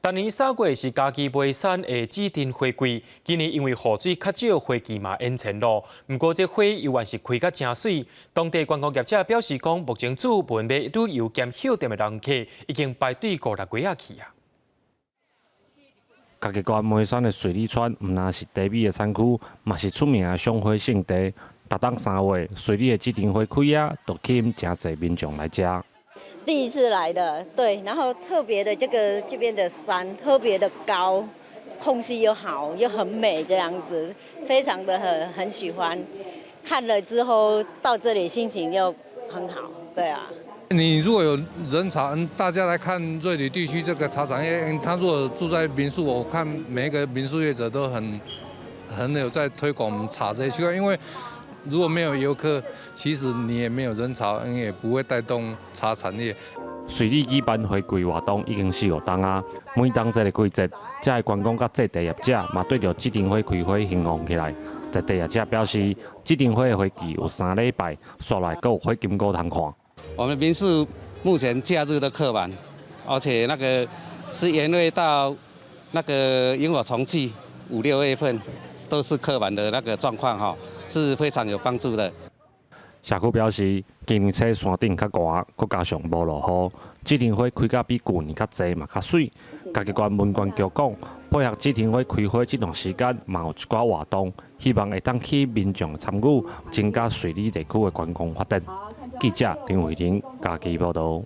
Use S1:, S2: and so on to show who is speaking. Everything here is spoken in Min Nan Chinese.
S1: 逐年3月是嘉義梅山的紫藤花季，今年因為雨水較少，花期嘛延前咯。毋過這花猶原是開甲誠媠。當地觀光業者表示講，目前注文欲旅遊兼歇踮的人客已經排隊五六月仔去啊。
S2: 嘉義縣梅山的水里村，毋但是茶米的產區，嘛是出名的賞花勝地。逐冬3月，水里的紫藤花開啊，就吸引誠濟民眾來遮。
S3: 第一次來的，對，然後特別的這個這邊的山特別的高，空氣又好，又很美，這樣子，非常的很喜歡。看了之後到這裡心情又很好，對啊。
S4: 你如果有人潮，大家來看瑞里地區這個茶產業，他如果住在民宿，我看每一個民宿業者都很有在推廣我們茶這一區塊，因為如果沒有遊客，其實你也沒有人潮，你也不會帶動茶產業。
S2: 水里舉辦花季活動已經四五冬啊，每當這个季節，遮的觀光佮製茶業者嘛對著紫藤花開花興旺起來。在茶業者表示，紫藤花的花期有3禮拜，紲來閣有火金菇通看。
S5: 我們民宿目前假日都客滿，而且那個是元月到那個螢火蟲季五六月份都是客滿的那個狀況哈，是非常有幫助的。
S2: 社區表示，今年初山頂較寒，閣加上無落雨，紫藤花開甲比舊年較濟嘛較媠。嘉義縣文管局講，配合紫藤花開花這段時間，嘛有一寡活動，希望會當吸引民眾參與，增加水里地區的觀光發展。記者林慧婷嘉義報導。